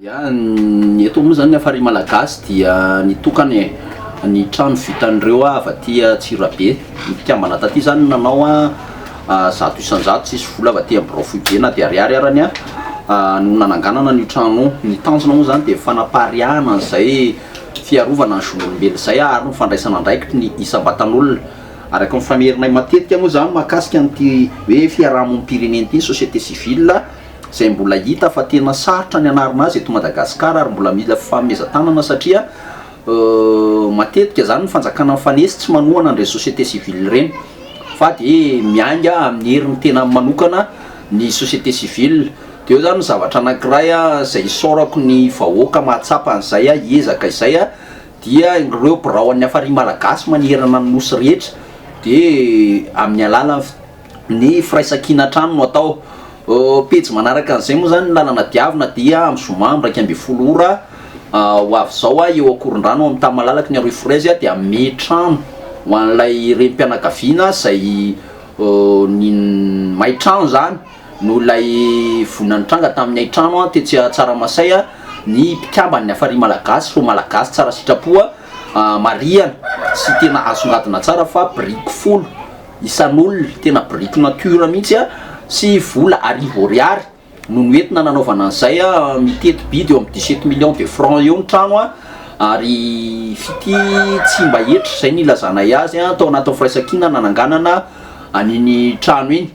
Ya, ny eto moa zany ny Hafari Malagasy dia nitokana e, ny trano vitan'ireo avy aty Antsirabe, ny mpikambana taty zany nanao 100% tsisy vola avy aty amin'ny birao foibe na dia ariary arany no nananganana an'io trano io. Ny tanjona moa zany dia fanapariahana an'izay fiarovana ny zon'olombelona izay ary ny fandraisana andraikitry ny isam-batan'olona. Araka ny famerinay matetika moa zany mahakasika an'ity hoe fiarahamonim-pirenena ity, société civile, izay mbola hita fa tena sarotra ny hanarina azy eto Madagasikara ary mbola mila fifanomezan-tanana satria matetika izany ny fanjakana mifanesy tsy manohana an'ireny société civile ireny fa dia miainga amin'ny herin'ny tenany manokana ny société civile. Dia eo izany ny zavatra anankiray izay isaorako ny vahoaka mahatsapa an'izay hiezaka izay dia ireo birao an'ny Hafari Malagasy manerana ny nosy rehetra dia amin'ny alalan'ny ny firaisankina hatrany no atao. Pejy manaraka an'izay moa izany ny lalana diavina dia amin'ny zoma amin'ny 11 ora ho avy izao eo Ankorondrano amin'ny tany malalaky ny Rue Forez dia hanome trano ho an'ilay renim-pianakaviana izay ny may trano izany noho ilay voina nitranga tamin'ny haintrano tetsy Tsaramasay ny mpikamban'ny Hafari Malagasy ireo Malagasy tsara sitrapo marihana sy tena asongadina tsara fa biriky 10 isan'olona, tena biriky nature mihitsy a, sy vola 1000 ariary no noentina nanaovana an'izay a, miteti-bidy eo amin'ny 17 millions de francs eo ny trano a, ary fitia tsy mba hetra, izay no ilazanay azy a, tao anatin'ny firaisankina nananganana an'iny trano iny.